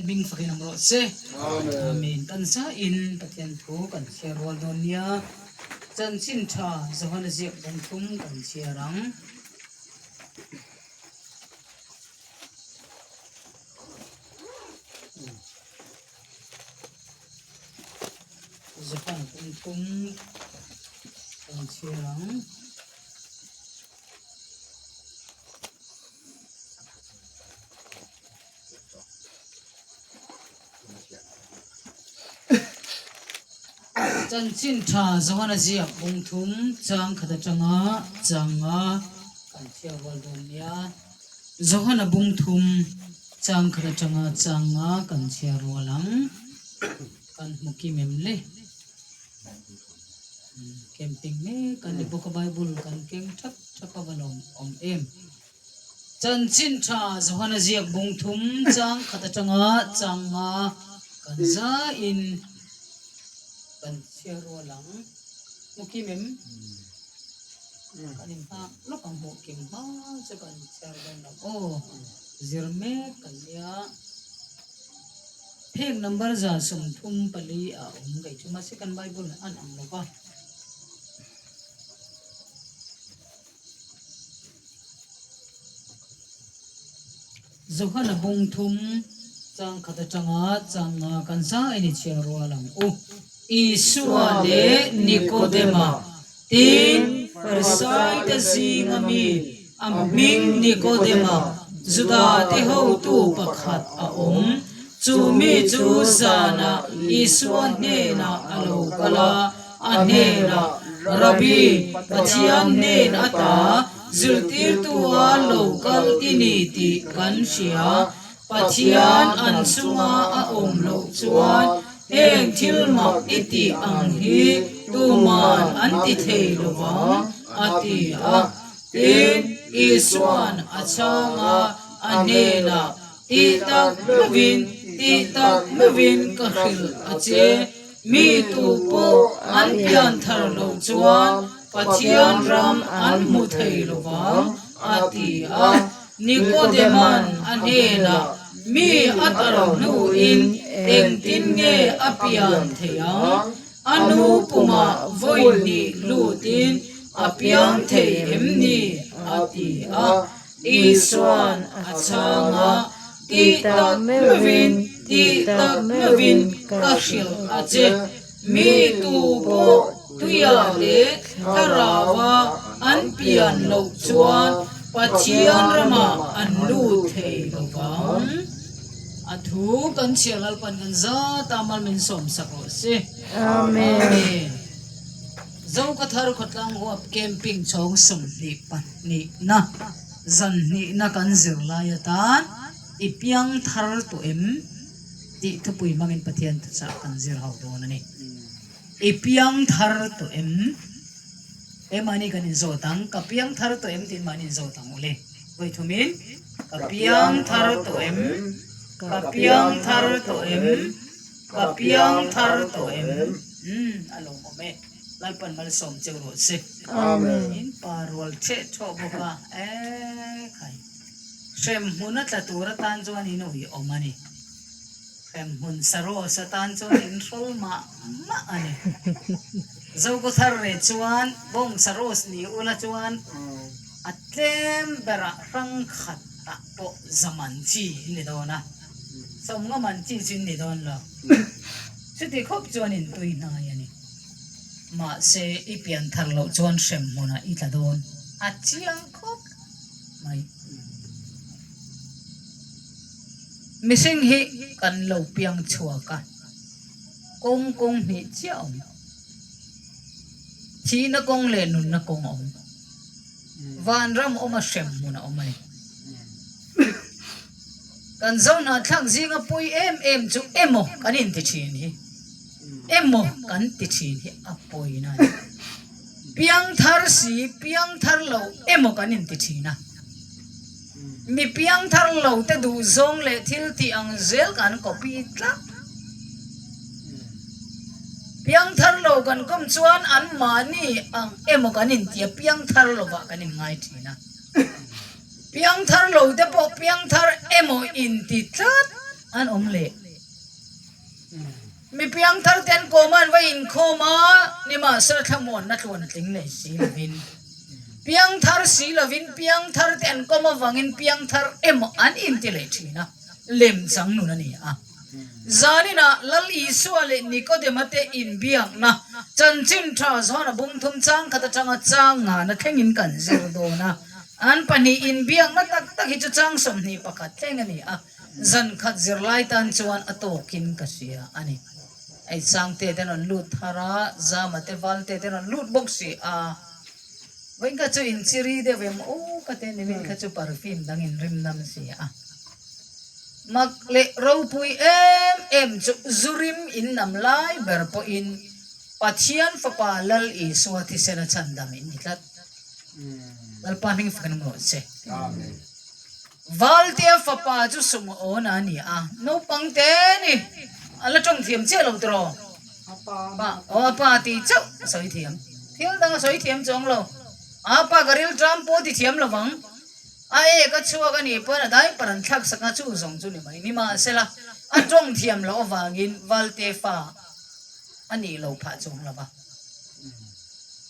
hming fakin awm rawh se. Amen. Kan zain Pathian thu kan chhiar rual dawn nia. Chanchin tha Johana ziak bawng thum kan chhiar ang. Johana bawng thum kan chhiar ang. Chanchin tha Johana ziak bung thum chang khat atanga changa kan chhiar rual dawn nia. Johana bung thum chang khat atanga changa kan chhiar rual ang. Kan hmu kim em le? Camping mek a ni bawk a Bible kan keng thap thap a va lawm awm em. Chanchin tha Johana ziak bung thum chang khat atanga chang nga kan zaiin kan chhiar rual ang. Hmu kim em? Kan inhak lawk ang hmuh kim hma chu kan chhiar dawn lo aw. Zir mek kan nia. Phek number 34 a awm kei chu mahse kan Bible an ang lo va. Johana bung thum chang khat atanga chang nga kan zai ni chhiar rual ang u. Isua leh Nikodema Tin, Farisaite zinga mi a hming Nikodema, Judate hotu pakhat a awm. Chu mi chu zanah Isua hnenah a lo kal a, a hnenah, Rabbi, Pathian hnen ata zirtirtua lo kal i ni tih kan hria. Pathian an chunga a awm loh chuan Heng thil mak i tih ang hi tuman an ti thei lo vang, a ti a. Tin, Isua'n a chhang a, a hnenah, Tih tak meuhin, tih tak meuhin ka hrilh a che, mi tu pawh an pian thar loh chuan Pathian ram an hmu thei lo vang, a ti a. Nikodema'n a hnenah, Mi a tar hnuin engtin nge a pian theih ang? A nu pumah vawi hnih lutin a piang thei em ni? a ti a. Isua'n a chhang a, Tih tak meuhin, tih tak meuhin ka hrilh a che. Mi tu pawh tuiah leh thlarauva an pian loh chuan Pathian ramah an lut thei lo vang. A thu kan chhiar Lalpan kan zat a, mal min sawmsak rawh se. Amen. Zokathar khawtlang huap camping chhawng 22na zan hnihna kan zir lai atan i piang thar tawh em? Tih thupui hmangin Pathian thuchah kan zir ho dawn a ni. I piang thar tawh em? He mahni kan inzawt ang, ka piang thar tawh em tiin mahni inzawt ang ule. Vawi thumin, ka piang thar tawh em? Ka piang thar tawh em? Ka piang thar tawh em? Umm, a lawmawm e. Lalpan malsawm cheu rawh se. Amen. In pa rual theh thawh bawk a, ekhai. Hremhmun a tla tur atan chuan in awih awm a ni. Hremhmun saros atan chuan in hrawl mah mah a ni. Zokhawthar reh chuan bawng saros ni ula chuan a tlem berah hrang khatah pawh zaman chi in ni dawn a, sawmnga man chi chu in ni dawn lo. Chuti khawp chuan in tui hnai a ni. Mahse i pian thar loh chuan hremhmunah i tla dawn a chiang khawp. mai. Mihring hi kan lo piang chhuak a, kawng kawng hnih chiah a awm. Thihna kawng leh nunna kawng a awm. Vanram awm a hrem hmun a awm a ni. Kan zohnahthlak zinga pawi em em chu emaw kan inti thin hi, emaw kan ti thin hi a pawina a ni. Piangthar si, piangthar lo emaw kan inti thin a. Mi piangthar lo te duh zawng leh thil tih ang zel kan copy tlat. Piangthar lo kan kawm chuan an mahni ang emaw kan inti a, piangthar lovah kan inngai thin a. Piangthar lo te pawh piangthar emaw inti tlat. An awm leh. Mi piangthar te an kawm a, an va inkhawm a, nimahsela thlamuanna tluan tling nei si lovin, piangthar si lovin piangthar te an kawm avangin piangthar emaw an inti leh thin a, lemchang nun a ni a. Zaninah Lal Isua leh Nikodema te inbiakna chanchin tha zawn a bung thum chang khat atanga chang ngana thlengin kan zir dawn a, an pahnih inbiakna tak tak hi chu chang 21 thleng a ni a. Zan khat zirlai tan chuan a tawkin ka hria a ni. Ei Sangte te rawn lut thar a, Zama te Valte te rawn lut bawk si a. Vawiin kha chu inchiri deuh em aw ka ti a ni, min kha chu perfume dang in rim nam si a. Mak leh ropui em em chu zu rim in nam lai ber pawhin Pathian Fapa Lal Isua thisen a chhandam in ni tlat. Lalpa hming fakin awm rawh se. Amen. Valtea fapa chu Sumawna a ni a, naupang te ni, a la tawng thiam chiah lo tiraw? Pa, aw a pa tih chauh a sawi thiam, thil dang a sawi thiam chuang lo, a pa ka rilṭam pawh ti thiam lo vang, a ek a chhuak a nih pawn a diaper an thlak sak a, chu zawng chu ni mai, nimahsela a tawng thiam loh avangin Valte fa a nih lo phah chuang lo va,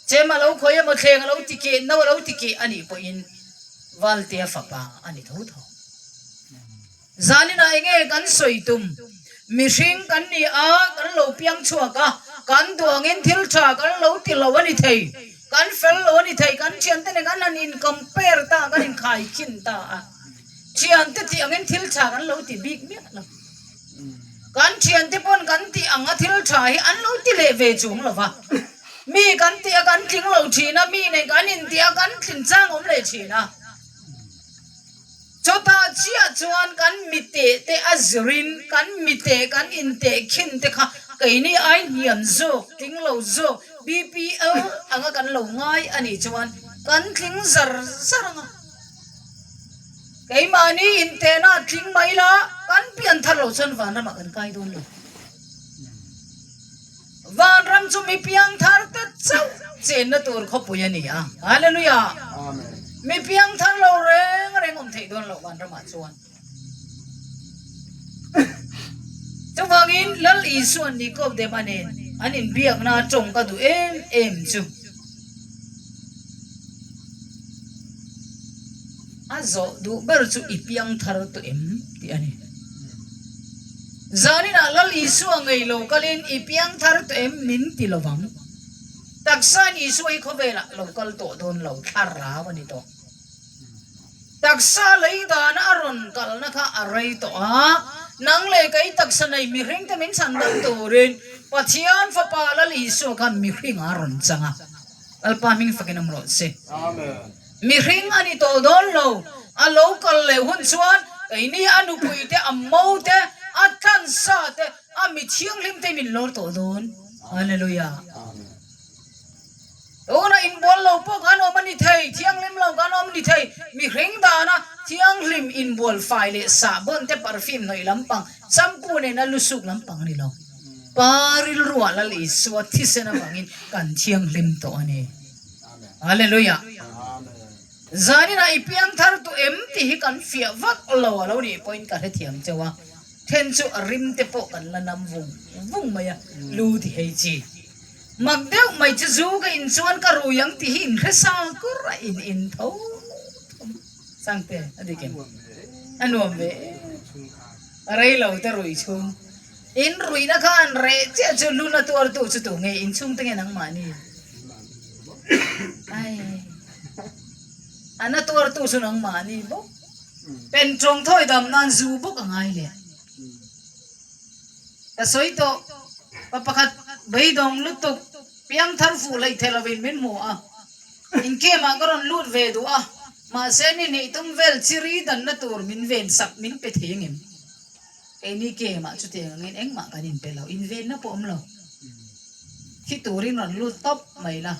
chem a lo khawi emaw thleng a lo ti keh, no a lo ti keh a nih pawhin. Valtea fapa a ni tho tho. Zaninah enge kan sawi tum? Mihring kan ni a, kan lo piang chhuak a, kan duangin thil tha kan lo ti lo a ni thei, kan fel lo a ni thei, kan thiante nen kan han in compare ta, kan inkhaikhin ta a, thiante tih angin thil tha kan lo ti bik miah lo. Kan thiante pawn kan tih ang a thil tha hi an lo ti leh ve chung lo va. Mi kan tih a kan tling lo thin a, mi nen kan intih a kan tlin chang awm leh thin a. Chutah chiah chuan kan miteh te a zirin kan miteh kan inteh khin te kha keini ai hniam zawk, tling lo zawk, BPL anga kan lo ngai a nih chuan kan tling zar zar ang a. Keimahni intehna a tling mai la, kan pian thar lo chuan vanramah kan kai dawn lo. Vanram chu mi piang thar te chauh chenna tur khawpui a ni a. Hallelujah! Mi piang thar lo reng reng awm theih dawn lo vanramah chuan. Chuvangin Lal Isuan Nikodema nen an inbiakna tawng ka duh em em chu. A zawh duh ber chu i piang thar tawh em tih a ni. Zaninah Lal Isua ngei lo kalin i piang thar tawh em min ti lo vang. Taksain Isua hi khawvelah lo kal tawh dawn lo, thlarau a ni tawh. Taksa lei dana a rawn kalna kha a rei tawh a, nang leh kei taksa nei mihring te min chhan dam turin Pathian Fapa Lal Isua khan mihring a rawn chang a. Lalpa hming fakin awm rawh se. Mihring a ni tawh dawn lo, a lo kal leh hun chuan keini a nupui te, a mo te, a tlansa te, a mi thianghlim te min lawr tawh dawn. Hallelujah. Tuna inbual lo pawh kan awm a ni thei, thianghlim lo kan awm a ni thei. Mihring dana thianghlim inbual fai leh sahbawn te perfume hnawih lampang, shampoo nena lu suk lampang a ni lo. Pa rilruah Lal Isua thisen avangin kan thianghlim tawh a ni. Hallelujah! Zaninah i piangthar tu em tih hi kan fiah vak lo a lo nih pawhin ka hrethiam cheu a, then chu a rim te pawh kan la nam vung vung mai a, lu ti hei chi. Mak deuh mai chu zu ka in chuan ka rui ang tih hi in hre sa kur a in in tho tho Sangte a dik em? A nuam ve em? A rei lo te rui chhung. In ruihna kha an reh chiah chu luna tuartu chu tu nge in chhungte nge nangmahni? Ai a na tuartu chu nangmahni bawk. Pen tawng thawi dam nan zu bawk a ngai leh. Ka sawi tawh, pa pakhat beidawng lutuk piangthar fuh hleih thei lovin min hmu a, inkemah ka rawn lut ve duh a, mahse ni hnih tum vel chiri danna tur min ven sak min pe thei angem? Keini kemah chutiang angin engmah kan inpe lo, invenna pawh awm lo. Thi turin rawn lut tawp mai la,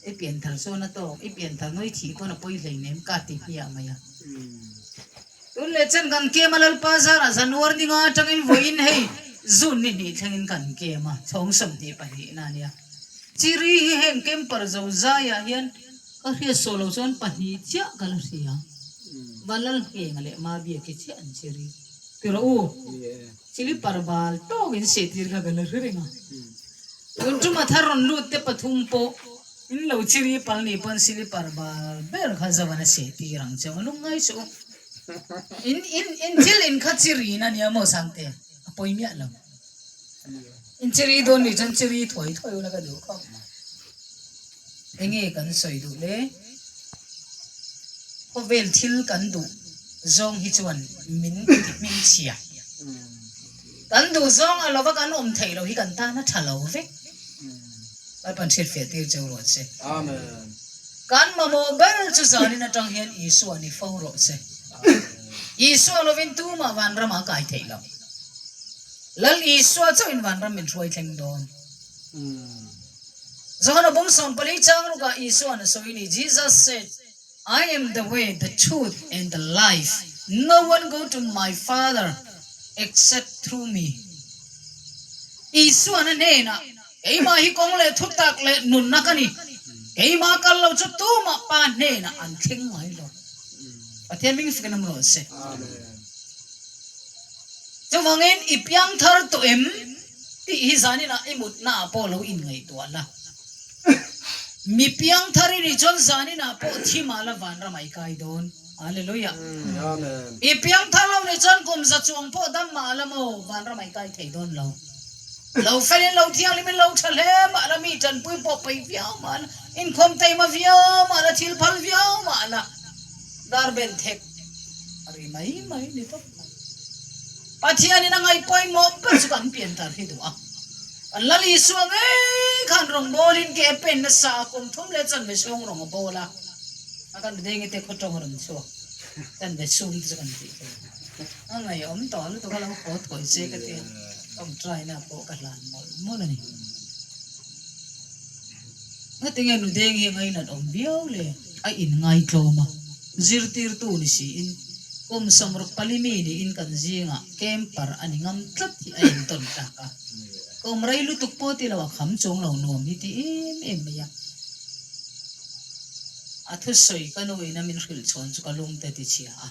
i pianthar chuan a tawk, i pianthar nui thih pawn a pawi hleinem ka ti hmiah mai a. Tun leh chen kan kem a Lalpa zarah Januar ni nga atangin vawiin hei June ni hnih thlengin kan kem a, chhawng 22 na a nia. Chiri hi heng camper zo zaiah hian ka hriat sawh lo chuan pahnih chiah ka la hria. Vanlal Nghenga leh Mabiaki chiah an chiri. Ti rawh u, silipar bal tawk in sehtir kha ka la hre reng a. Tun tuma thar rawn lut te pathum pawh in lo chiri pal nih pawn silipar bal ber kha zo an a sehtir ang che u, a lungngai suh u. In in in thil in kha chiri in a nia maw Sangte? A pawi miah lo. In chiri dawn nih chuan chiri thuai thuai ula ka duh khawp mai. Enge kan sawi duh le? Khawvel thil kan duh zawng hi chuan min ti hming chhia. Kan duh zawng a lova kan awm theih loh hi kan tan a tha lo vek. Lalpan hriatfiah tir cheu rawh se. Kan mamawh ber chu zanin atang hian Isua ni fo rawh se. Isua lovin tumah vanramah a kai theih lo. Lal Isua chauhin vanram min hruai thleng dawn. Johana bung 14 chang rukah Isua'n a sawi ni, Jesus said, I am the way, the truth and the life, no one go to my father except through me. Isua'n a hnenah, Keimah hi kawng leh thutak leh nunna ka ni, keimah kal lo chu tumah Pa hnenah an thleng ngai lo. Pathian hming fek in awm rawh se. Chuvangin i piangthar tawh em? Tih hi zaninah i mutnaah pawh lo inngaihtuah la. Mi piangthar i nih chuan zaninah pawh thi mah la vanramah i kai dawn. Hallelujah. I piangthar lo nih chuan kum za chuang pawh dam mah la maw vanramah i kai thei dawn lo. Lo felin lo thianghlimin lo tha hle mah la mi tanpui pawh peih viau mah la, inkhawm taima viau mah la, thil phal viau mah la, dar ben thek a ri mai mai ni tawp mai. Pathianin a ngaih pawimawh ber chu kan pian tar hi duh a. Kan Lal Isua ngei khan rawngbawlin ke a pen nasa a, kum thum leh chanve chhung rawng a bawl a, a kan dengi te khaw tawng a rawn chhuak, chanve chhung te chu kan tih thei. A ngaihawm tawh lutuk a lo haw thawi che ka tia, tawngtaina pawh ka hlan mawlh mawlh a ni. Ngatinge nu deng hi ngainat awm viau le? A inngaihtlawm a, zirtirtu ni siin kum 64 mi niin kan zingah camper a ni ngam tlat hi a intawn tlak a. Ka awm rei lutuk pawh ti lo a kham chuang lo nuam hi ti em em mai a. A thusawi ka nu ina min hrilh chhawn chu ka lungte ti chhia a.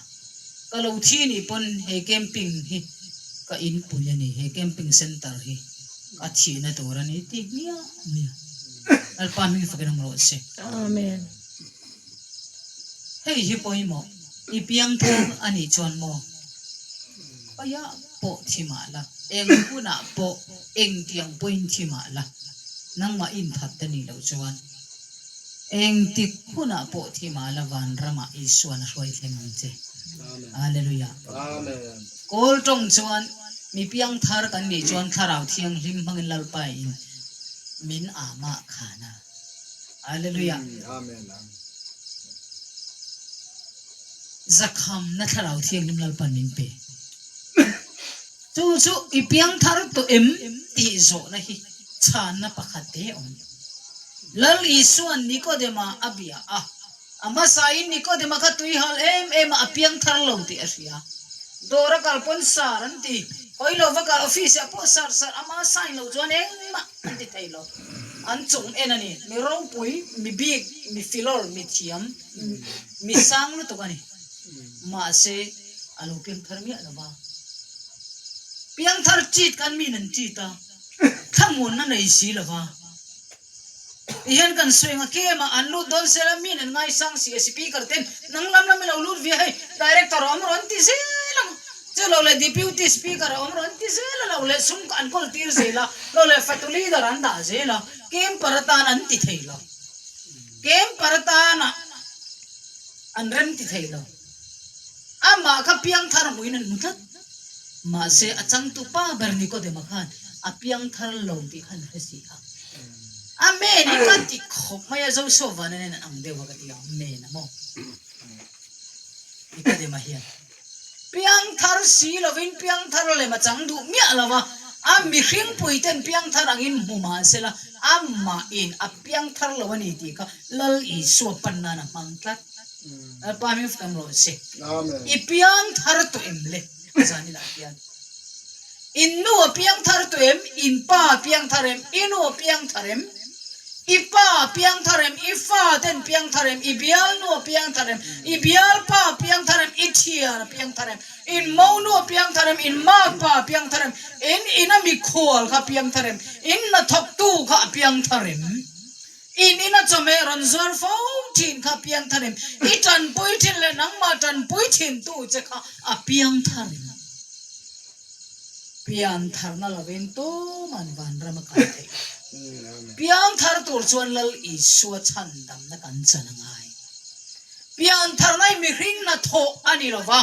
Ka lo thi nih pawn he camping hi ka inpui a ni, he camping centre hi ka thihna tur a ni ti hmiah mai a. Lalpa hming fakin awm rawh se. Amen. Hei hi pawimawh i piangthar a nih chuan maw? Paiah pawh thi mah la, eng hunah pawh engtiang pawhin thi mah la, nangmah inthat te nih loh chuan engtik hunah pawh thi mah la vanramah Isuan a hruai thleng ang che. Hallelujah. Kawl tawng chuan mi piangthar kan nih chuan Thlarau Thianghlim hmangin Lalpa in min amah khan a. Hallelujah. Zakhamna Thlarau Thianghlim Lalpan min pe. Chu chu i piangthar tawh em tih zawhna hi chhanna pakhat te a awm. Lal Isua'n Nikodema a bia a, a hmasain Nikodema kha tui hal em em a, a piangthar lo tih a hria. Dawr a kal pawn sar an ti, hawi lo va kal office ah pawh sar sar ama sign loh chuan engmah an ti thei lo. An chung en a ni. Mi ropui, mi bik, mi filawr, mi thiam, mi sang lutuk a ni. Mahse, a lo piangthar miah lo va. Piangthar chit khan mi nan chit a, thlamuanna nei si lo va. Tihian kan sawi ang a, kema an lut dawn sela mi nan ngaisang si a, speaker ten nang lam lam i lo lut ve hei, director a awm rawn ti zel ang. Chu lo leh Deputy Speaker a awm rawn ti zel a, lo leh sum an kawl tir zel a, lo leh fatu leader an dah zel a, camper atan an ti thei lo. Camper atana an rem ti thei lo. Amah kha piangthar hmuin an hmu tlat. Mahse a changtu pa ber Nikodema khan a piangthar lo tih khan a hre si a. Amen hi ka ti khawp mai a, Joshua Vana nen an ang deuh a ka ti a, Amen a maw? Nikodema hian. Piangthar si lovin piangthar lem a chang duh miah lo va, a mihringpui ten piangthar angin hmu mah sela amahin a piangthar lo a ni tih kha Lal Isua pan nan a hmang tlat. Lalpa hming fak em rawh se. I piangthar tawh em le? Zaninah hian in nu a piangthar tawh em? In pa a piangthar em? I nu a piangthar em? I pa a piang thar em, i fa ten piang thar em, i bialnu a piang thar em, i bialpa a piang thar em, i thian a piang thar em, in monu a piang thar em, in makpa a piang thar em, in ina mikhual kha a piang thar em, in hnathawktu kha a piang thar em, in ina chawhmeh rawn zuar fo thin kha a piang thar em, i tanpui thin leh nangmah tanpui thintu che kha a piang thar em. Piangtharna lovin tuman vanram a kai theih lo. Piangthar tur chuan Lal Isua chhandamna kan chan a ngai. Piangtharna hi mihring hnathawh a ni lova,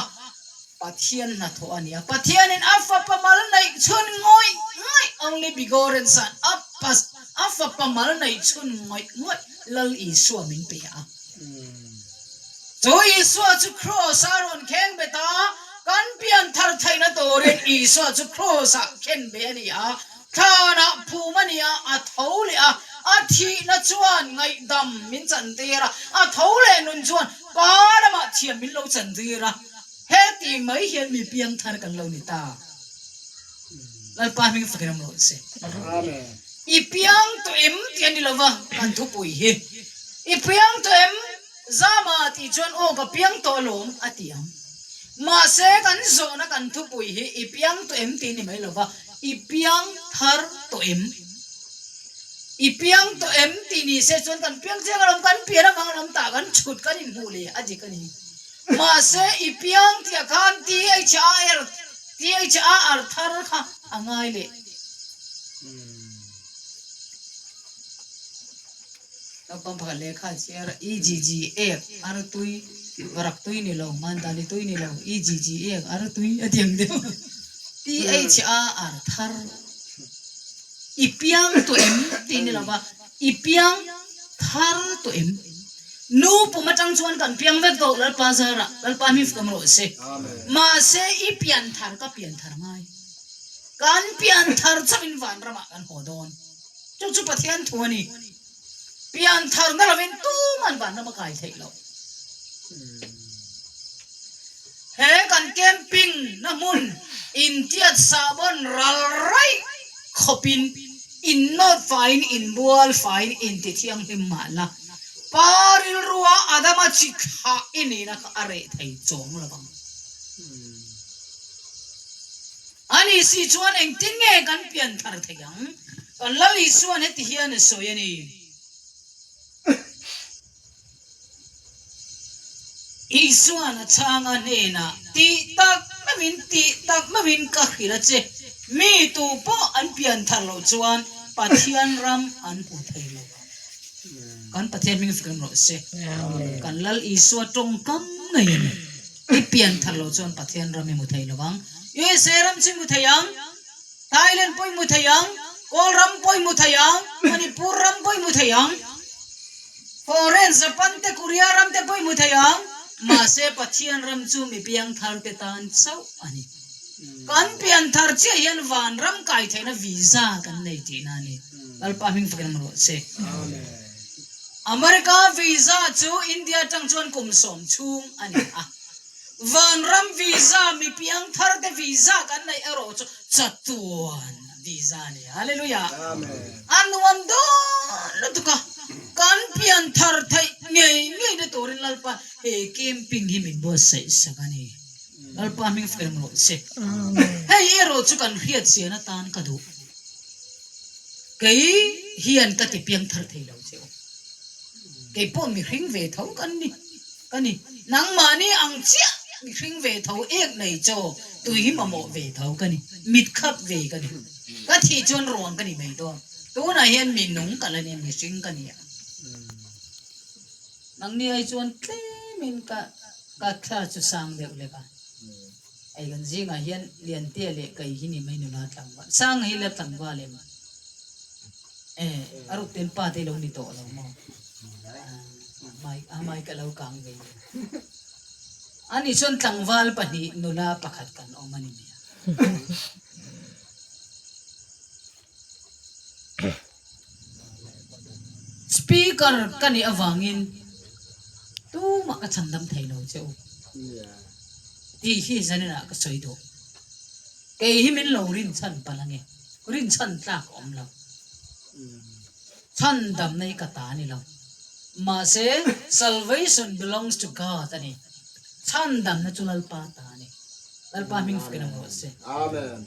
Pathian hnathawh a ni a. Pathianin a fapa mal neih chhun ngawih ngawih, only begotten son, a a fapa mal neih chhun ngawih ngawih Lal Isua min pe a. Chu Isua chu Kraws-a rawn kheng bet a, kan pian thar theihna turin Isua chu Kraws-ah khen ve a ni a, thlanah phum a ni a, a tho leh a, a thihna chuan ngaihdam min chantir a, a tho leh nun chuan Pa lamah thiam min lo chantir a, heti mai hian mi piang thar kan lo ni ta. Lalpa hming fakin awm rawh se. I piang tawh em tih a ni lova kan thupui hi. I piang tawh em? Zama tih chuan aw ka piang tawh alawm a ti ang. Mahse kan zawhna kan thupui hi i piang tawh em tih a ni mai lova, i piang thar tawh em? I piang tawh em tih ni se chuan kan piang chiang alawm, kan pian avang alawm tah kan chhut kan inhmuh leh a dik a ni. Mahse i piang tih ah khan THAR THAR thar kha a ngai leh. Naupang pakhat lehkha a chhiar a, E G G ek ar tui, varak tui ni lo, mandali tui ni lo, E G G ek ar tui a ti ang deuh. THAR thar i piang tawh em tih ni lova, i piang thar tawh em? Nu pum atang chuan kan piang vek tawh Lalpa zarah, Lalpa hming fak rawh se. Mahse i pian thar ka pian thar ngai. Kan pian thar chauhin vanramah kan haw dawn. Chu chu Pathian thu a ni. Pian thar na lovin tuman vanram a kai theih loh. He kan camping na hmun intiat sahbawn ral raih khawpin innawt faiin inbual faiin intithianghlim mah la, pa rilrua Adama chi thlah i nihna kha a reh thei chuang lo vang. A ni si chuan engtin nge kan pian thar thei ang? Kan Lal Isuan heti hian a sawi a ni. Isuan a chhang a hnenah, Tih tak meuhin, tih tak meuhin ka hrilh a che, mi tu pawh an pian thar loh chuan Pathian ram an hmu thei lo ang. Kan Pathian hming fak em rawh se. Kan Lal Isua tawngkam ngei a ni. I pian thar loh chuan Pathian ram i hmu thei lo ang. USA ram chu i hmu thei ang, Thailand pawh i hmu thei ang, Kawl ram pawh i hmu thei ang, Manipur ram pawh i hmu thei ang, Foreign, Japan te, Korea ram te pawh i hmu thei ang. Mahse Pathian ram chu mi piang thar te tan chauh a ni. Kan pian thar chiah hian van ram kai theihna visa kan nei tihna a ni. Lalpa hming fakin awm rawh se. America visa chu India atang chuan kum sawm chhung a ni a. Vanram visa, mi piang thar te visa kan neih erawh chu chatuan visa a ni. Hallelujah! A nuam dawn lutuk a, kan pian thar theih ngei ngei na turin Lalpa he camping hi min buatsaih sak a ni. Lalpa hming fakin awm rawh se. Hei erawh chu kan hriat chian atan ka duh. Kei hian ka ti piang thar thei lo che u. Kei pawh mihring ve tho kan ni, ka ni. Nangmahni ang chiah mihring ve tho ek nei chaw tui hi mamawh ve tho ka ni, mit khap ve ka ni. Ka thih chuan ruang ka ni mai dawn. Tunah hian mi nung ka la ni a, mihring ka ni a. Nangni ai chuan tlemin ka ka thla chu sang deuh lek a. Hei kan zingah hian Liantea leh kei hi ni mai nula tlangval sang hi la tlangval em? E, a ruk ten pa te lo ni tawh lo maw? A mai ka lo kang ve ni. Ani chuan tlangval pahnih nula pakhat kan awm a ni mai a. Speaker ka nih avangin tumah ka chhandam thei lo che u tih hi zaninah ka sawi duh. Kei hi min lo rinchhan palh ange, rinchhan tlak a awm lo. Chhandamna hi ka ta a ni lo. Mahse, salvation belongs to God a ni. Chhandamna chu Lalpa ta a ni. Lalpa hming fakin awm rawh se. Amen.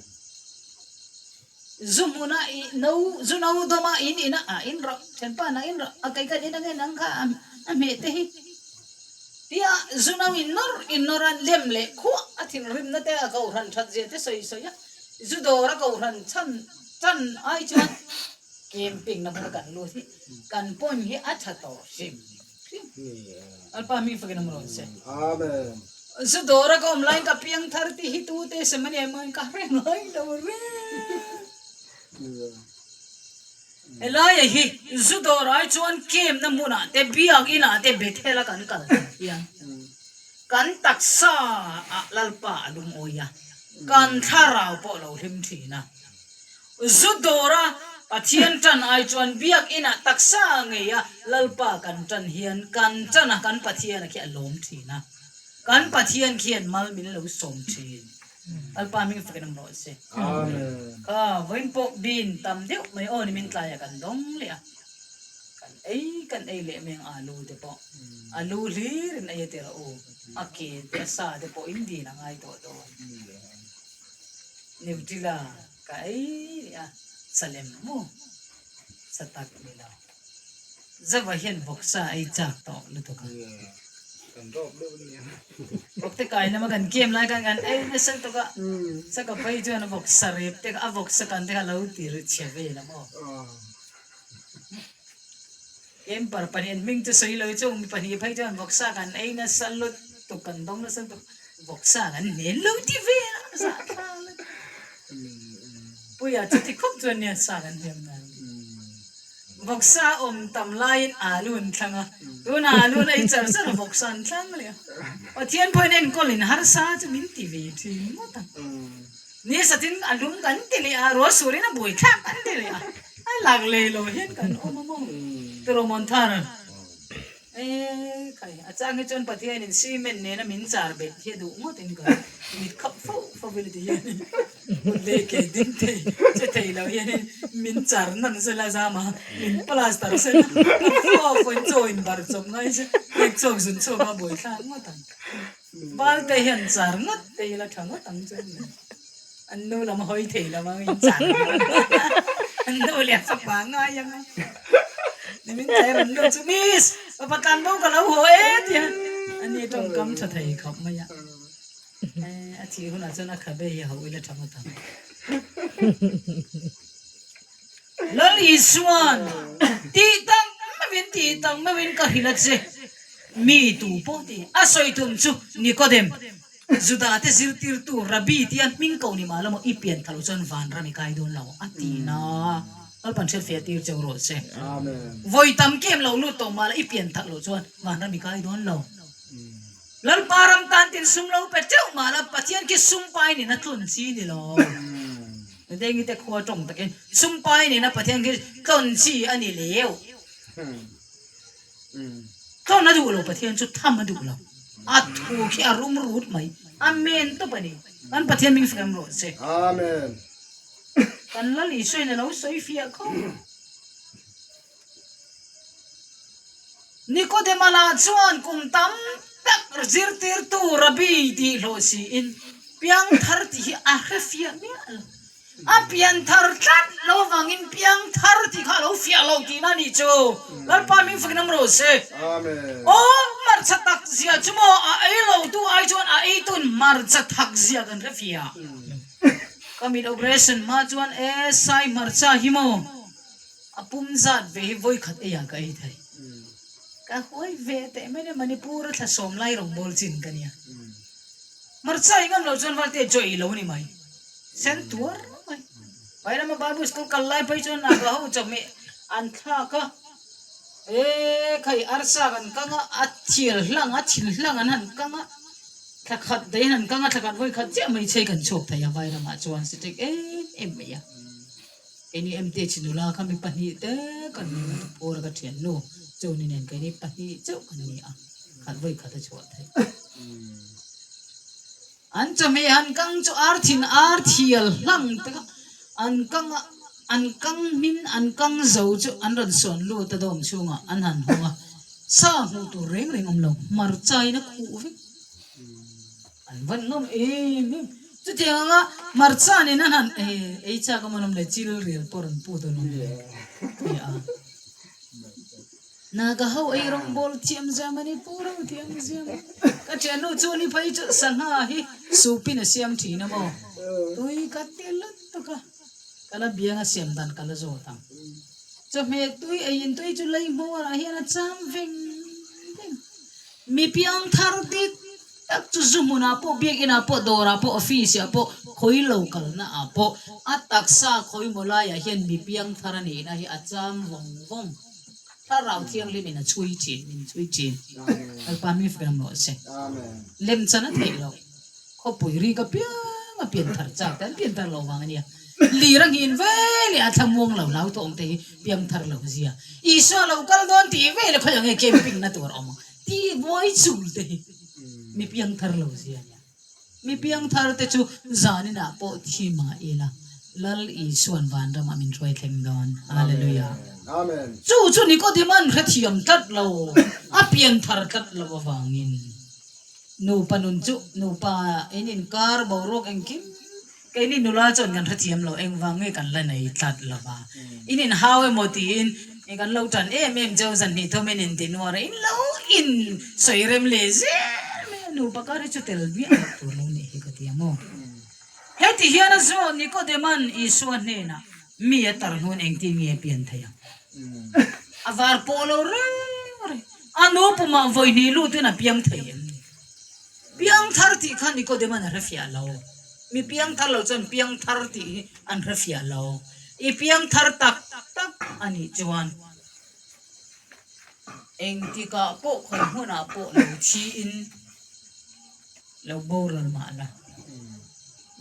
Zu hmuna i no, zu no dawma in ina a in rawh, thianpa na in rawh, a kei kan in ange nang kha a hmeh te hi. Tia zu no in nawr in nawr a lem leh khuah a thinrimna te a kohhran that zia te sawi sawi a, zu dawr a kohhran chhan tan ai chuan camping na hmuna kan lut hi kan point hi a tha tawh hrim hrim. Lalpa hming fakin awm rawh se. Amen. Zu dawr a ka awm laiin ka piang thar tih hi tu te sem a ni emaw ka hre ngai lo reng. Helai hi zu dawr ai chuan camp na hmunah te biak inah te Bethel a kan kal tak hian kan taksa ah Lalpa a lungawi a, kan thlarau pawh a lo hlim thin a. Zu dawr a Pathian tan ai chuan biak inah taksa ngei a Lalpa kan tan hian kan tan a kan Pathian a khi a lawm thin a, kan Pathian khian mal min lo sawm thin. Lalpa hming fakin awm rawh se. Kha vawiin pawh bean tam deuh mai aw ni min tlai a kan dawng leh a, kan ei kan ei leh mai ang alu te pawh alu hlir in ei a tirh u, a ke te a sa te pawh in dil a ngai tawh dawn. Nutella ka ei leh a, salem maw sa tak ni lo. Zava hian vawksa ei chak tawh lutuk a. Vawkte kai lama kan game lai khan kan ei nasa lutuk a, saka phei chuan vawksa rep te kha a vawksa kan te kha lo ti ri chhe vel a maw. Camper pahnih an hming chu sawi lo chung mi pahnih phei chuan vawksa kan ei nasa lutuk kan dawng nasa lutuk vawksa kan hnen lo ti vel a zahthlak lutuk. Puia chuti khawp chuan nia sa kan hnem dan. Vawksa awm tam laiin alu an thlang a, tunah alu an ei char char a vawksa an thlang leh a. Pathian pawhin enkawlin harsa chu min ti ve thin ngawt ang. Ni satin a lum kan ti leh a, ruah surin a buai thlak kan ti leh a, a lak leh lo hian kan awm a maw? Tiraw Thar? E khai, a chang hi chuan Pathianin cement nena min char bet hi a duh ngawt in ka mit khap fo fo vel ti hianin kut leh ke ding thei che thei lo hianin min char nan sela zam a, min plaster sela ka fo fo in chaw in bar chawp ngai se hek chhuak zun chhuak a buai thlak ngawt ang. Balte hian char ngawt te ila tha ngawt ang chu ani. An nu lam hawi thei lo ang in char an nu leh fapa ngai ang a. Ni min chai rawn lut chu miss fapa tlan bo ka lo haw e tia ani tawngkam tha thei khawp mai a. A thih hunah chuan a khabe hi ho ila tha ngawt ang. Lal Isuan, Tih tak meuhin, tih tak meuhin ka hrilh a che, mi tu pawh tih a sawi tum chu Nikodem, Juda te zirtirtu Rabbi tia hming ko ni mah la maw i pian tha lo chuan vanram i kai dawn lo a ti na. Lalpan hriatfiah tir cheu rawh se. Vawi tam kem lo lut tawh mah la i pian that loh chuan vanram i kai dawn lo. Lalpa ram tan tin sum lo pe teuh mah la Pathian khi sum pai nena tlun chi ni lo. Dengi te khua tawng takin sum pai nena Pathian khi tlawn chi a ni leu. Tlawn a duh lo Pathian chu tham a duh lo. A thu khi a rum rut mai. Amen tawp a ni. Kan Pathian min fem rawh se. Amen. Kan Lal Isua in a lo sawi fiah khawp. Nikodema lah chuan kum tam tak zirtirtu Rabbi tih hlawh siin piangthar tih hi a hre fiah miah lo. A pianthar tlat lo avangin piangthar tih kha a lo fiah lo tihna a nih chu. Lalpa min fakin awm rawh se. Aw hmarcha tak zia chu maw a ei lo tu ai chuan a ei tun hmarcha thak zia kan hre fiah. Ka mit operation hma chuan e sai hmarcha hi maw. A pum zat ve hi vawi khat eiah ka ei thei. Ka huai ve teh mai nia Manipur a thla sawm lai rawngbawl chin ka nia. Hmarcha i ngam loh chuan valte chaw ei lo ni mai. Sen tuar mai. Vairama Bible school kal lai phei chuan Naga ho chawhmeh an thlak a, e khai arsa kan kang a, a thil hlang a thil hlang an han kang a, thla khat daih an han kang a, thla khat vawi khat chiah mai chei kan chhuak thei a Vairamah chuan siṭek em em mai a. Keini MTH nula kha mi pahnih te kan ni a, Tupur ka thiannu Chuni nen keini pahnih chauh kan ni a, khat vawi khat a chhuah theih. An chawhmeh han kang chu ar thin ar thial hlang te kha an kang a. An kang hmin an kang zo chu an rawn sawn lut a dawm chhungah an han hawng a, sa hmuh tur reng reng awm lo, hmarcha in a khuh vek. An van ngam em em. Chutiang anga hmarcha nen an han ei chak a mawn awm le chil rial pawh rawn put an awm le ti a. Naga ho ei rawngbawl thiam ziam a ni, pu ro thiam ziam a. Ka thiannu chu ni phei chu sangha hi soup in a siam thin a maw? Tui ka ti lutuk a, ka la biang a siam dan ka la zawt ang. Chawhmeh tui ei in tui chu lei hmuarah hian a cham veng veng. Mi piang thar dik tak chu zu hmunah pawh, biakinah pawh, dawrah pawh, office ah pawh, khawi lo kalna ah pawh a taksa khawi maw laiah hian mi piang thar a nihna hi a cham vawng vawng. Thlarau Thianghlim in a chhui thin, min chhui thin. Lalpa mi fem rawh se. Lem chan a theih loh. Khawpui rik apiang a pian thar chak te an pian thar lo vang a nia. Lir a nghin ve leh a thlamuang lo hlau tawng te hi piang thar lo zia. Isua lo kal dawn tih ve leh khawi ang nge camping na tur a awm ang tih buai chul te hi mi piang thar lo zia a nia. Mi piang thar te chu zaninah pawh thi mah ila Lal Isua'n vanramah min hruai thleng dawn. Hallelujah. Chu chu Nicodeman hrethiam tlat lo, a pian thar tlat lo avangin nupa nun chu nupa in inkar boruak engkim keini nula chuan kan hrethiam lo, engvang nge kan la nei tlat lo va. In inhau emaw tiin kan lo tan em em cheu zanhnih thawmin intinuar a, in lo in sawi rem leh zel mai a, nupa kar hi chu tel miah loh tur lo nih hi ka ti ang aw. Heti hian a zawh Nicodeman Isua hnenah mi a tar hnuin engtin nge a pian theih ang? A var pawh lo reng reng. A nu pumah vawi hnih lutin a piang thei em ni? Piang thar tih kha Nicodeman a hre fiah lo. Mi piang thar lo chuan piang thar tih hi an hre fiah lo. I piang thar tak tak a nih chuan engtikah pawh khawi hmunah pawh lo thiin lo boral mah la.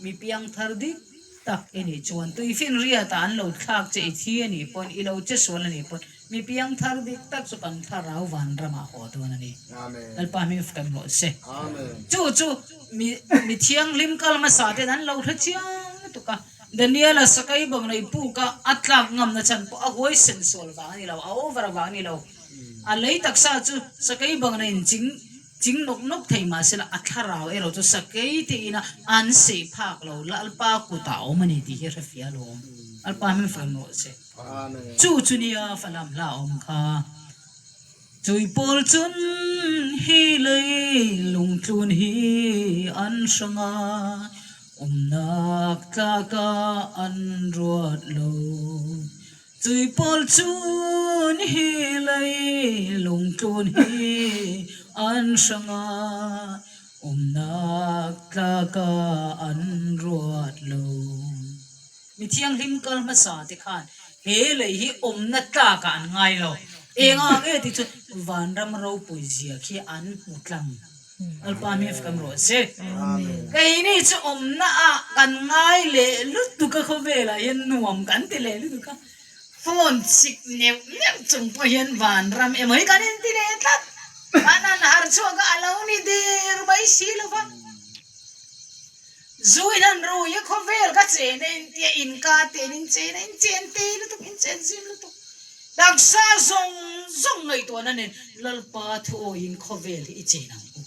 Mi piang thar dik tak i nih chuan tuifinriatah an lo thlak che i thi a nih pawn i lo che sual a nih pawn mi piang thar dik tak chu kan thlarau vanramah haw dawn a ni. Lalpa hming fak em rawh se. Chu chu mi mi thianghlim kal hmasa ten an lo hre chiang lutuk a. Daniela sakai bang nei puka a tlak ngamna chhan pawh a huaisen sual vang a ni lo, a over vang a ni lo. A lei taksa chu sakai bang nei inching Ching nawk nawk thei mah sela a thlarau erawh chu sakei te ina an seih phak lo Lalpa kutah a awm a ni tih hi hrefiah alawm. Lalpa hming fak rawh se. Chu chu nia Falam hla a awm kha. Chui pawl chun hi lei lungtlun hi an hrang a, awmnak tlaka an ruat lo. Cui pawl cun hi lei lungtlun hi an hrang a, umnak tlak ah an ruat lo. Mi thianghlim kal hmasa te khan he lei hi umnak tlak ah an ngai lo. Engah nge ti chu vanram ropui zia khi an hmu tlang. Lalpa hming fak rawh se. Keini chu awmna ah kan ngai leh lutuk a khawvelah hian nuam kan ti leh lutuk a, phone chik neuh neuh chung pawh hian vanram emaw hi kan inti leh tlat. Kan han harh chhuak a, a lo ni der mai si lo va. Zu in han rui a khawvel ka chen a intia inka ten in chen a in chen te lutuk in chen zim lutuk taksa zawng zawng ngaihtuahna nen Lalpa thu awiin khawvel hi i chen ang u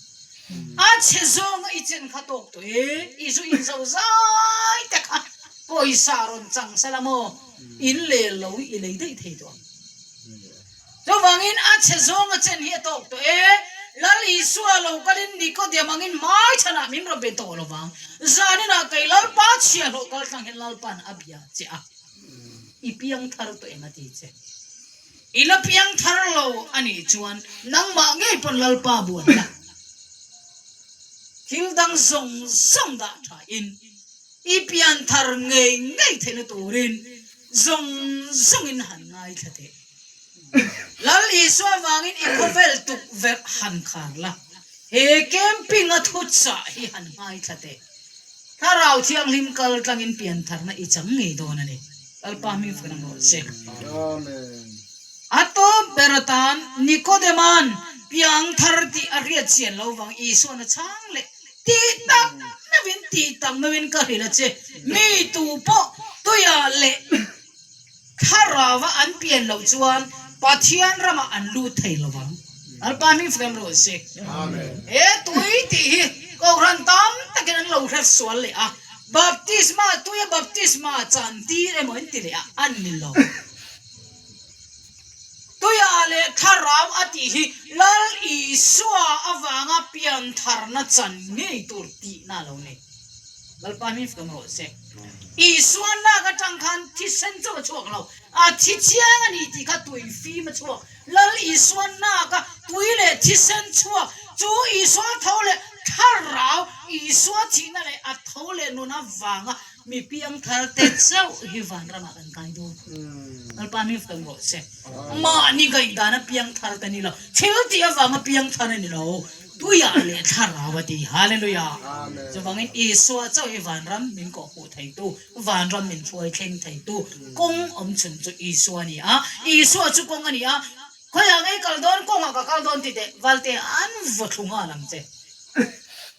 a chhe zawnga i chen kha tawk tawh e i zu in zo zai te kha pawisa rawn chang sela maw in lel lo i lei daih thei tawh ang. Chuvangin a chhe zawng a chen hi a tawk tawh e. Lal Isua lo kalin Nikodem angin hmai chhanah min rawn be tawh lo vang. Zaninah kei Lalpa chhiahhlawh kal tlang hian Lalpa'n a bia che a, I piang thar tawh em a ti che. I la piang thar lo a nih chuan nangmah ngei pawn Lalpa buan la. Thil dang zawng zawng dah thain i pian thar ngei ngei theihna turin Zawng zawngin han ngaithla teh. Lal Isua vangin i khawvel tukverh han khar la, he camping a thuchah hi han ngaithla teh. Thlarau Thianghlim kal tlangin piantharna i chang ngei dawn a ni. Lalpa hming fak ang rawh se. A tawp ber atan Nikodema'n piangthar tih a hriat chian lo vang Isua'n a chhang leh. Tih tak meuhin, tih tak meuhin ka hrilh a che. Mi tu pawh tuia leh. Thlarauva an pian loh chuan Pathian ramah an lut thei lo vang. Lalpa hming fak em rawh se. He tui tih hi Kohhran tam takin an lo hre sual leh a, Baptisma tuia baptisma chan tir emaw an ti leh a, an ni lo. Tuia leh Thlarau a tih hi Lal Isua avanga piantharna chan ngei tur tihna a lo ni. Lalpa hming fak em rawh se. Isua lak atang khan thisen chauh a chhuak lo, a thi chiang a ni tih kha tui fim a chhuak. Lal Isua naka tui leh thisen chhuak chu Isua tho leh Thlarau, Isua thihna leh a tho leh nun avanga mi piangthar te chauh hi vanramah kan kai dawn. Lalpa hming fak rawh se. Mahni ngaihdan a piangthar te ni lo, thil tih avanga piangthar a ni lo. Tuiah leh Thlarau a ti. Hallelujah! Chuvangin Isua chauh hi vanram min kawhhmuh theitu, vanram min hruai thleng theitu kawng awm chhun chu Isua a ni a. Isua chu kawng a ni a, Khawiah ngei kal dawn, kawngah ka kal dawn ti teh, Valte an vaw thlu nghal ang che.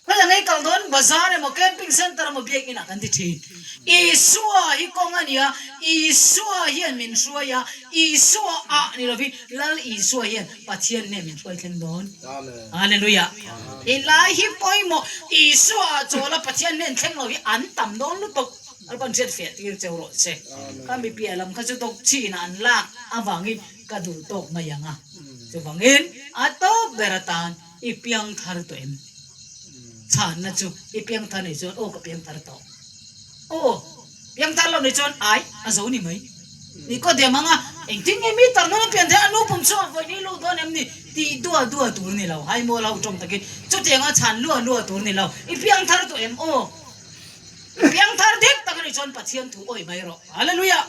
Khawiah ngei kal dawn, bazar emaw, camping centre emaw, biakinah kan ti thin. Isua hi kawng a ni a, Isua hian min hruai a, Isua ah ni lovin Lal Isua hian Pathian hnen min hruai thleng dawn. Hallelujah. He lai hi pawimawh Isua ah chawl a Pathian hnen thleng lo hi an tam dawn lutuk. Lalpan hriat fiah tir cheu rawh se. Ka mi piah lam kha chu dawk chin ah an lak avangin ka duh tawk mai ang a. Chuvangin a tawp ber atan i piang thar tawh em? Chhanna chu i piang thar nih chuan aw ka piang thar tawh. Aw, piangthar lo nih chuan ai a zo ni mai. Nikodem anga engtin nge mi tar nuna pian theih a nu pum chhuak vawi ni luh dawn em ni tih dua dua tur ni lo. Hai mual ho tawng takin chutianga chhan lua lua tur ni lo. I piangthar tawh em? Aw, i piangthar dik tak anih chuan Pathian thu awih mai rawh. Hallelujah!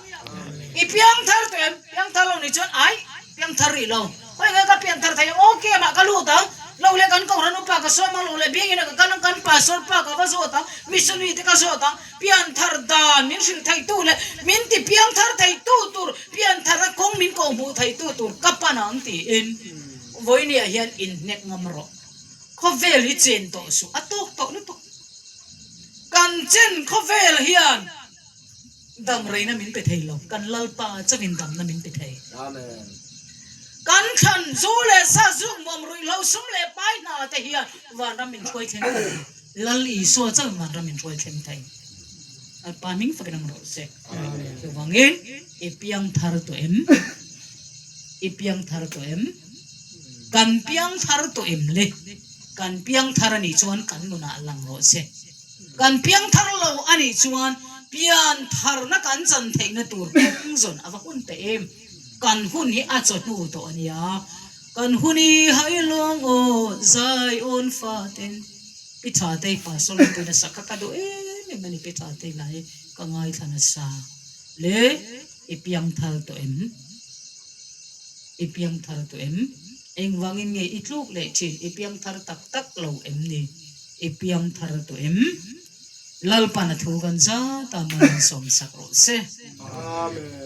I piangthar tawh em? Piangthar lo nih chuan ai piangthar rih lo. Khawi nge ka pianthar thei ang? Ok mah ka lut ang. Lo leh kan kohhran upa ka sawm ang, lo leh biangin ka kal ang, kan pastor pa ka va zawt ang, missionary te ka zawt ang. Pianthar dan min hrilh theitu leh min ti piangthar theitu tur, piantharna kawng min kawhhmuh theitu tur ka pan ang tiin vawinia hian inhnek ngam rawh. Khawvel hi chen tawh suh, a tawk tawh lutuk. Kan chen khawvel hian. Dam reina min pe thei lo, kan Lalpa chauhin damna min pe thei. Kan thlan zu leh sa zuk nuam ruihhlo sum leh pai hna te hian vanram min hruai thleng thei. Lal Isua chauhin vanram min hruai thleng thei. Lalpa hming fakin ang rawh se. Chuvangin i piang thar tawh em? I piang thar tawh em? Kan piang thar tawh em le? Kan piang thar anih chuan kan nunah lang rawh se. Kan piangthar lo a nih chuan piantharna kan chan theihna tur kawng zawn a va hun teh em? Kan hun hi a chawhnu tawh a nia. Kan hun i hailawng aw Zion faten Pi Thatei pastor ropui nasa kha ka duh em em a ni Pi Thatei lah hi ka ngaithla nasa le i piangthar tawh em? I piangthar tawh em? Engvangin nge i tluk leh thin i piangthar tak tak lo em ni? I piangthar tawh em? Lalpan a thu kan zat a, mal an sawmsak rawh se. Amen.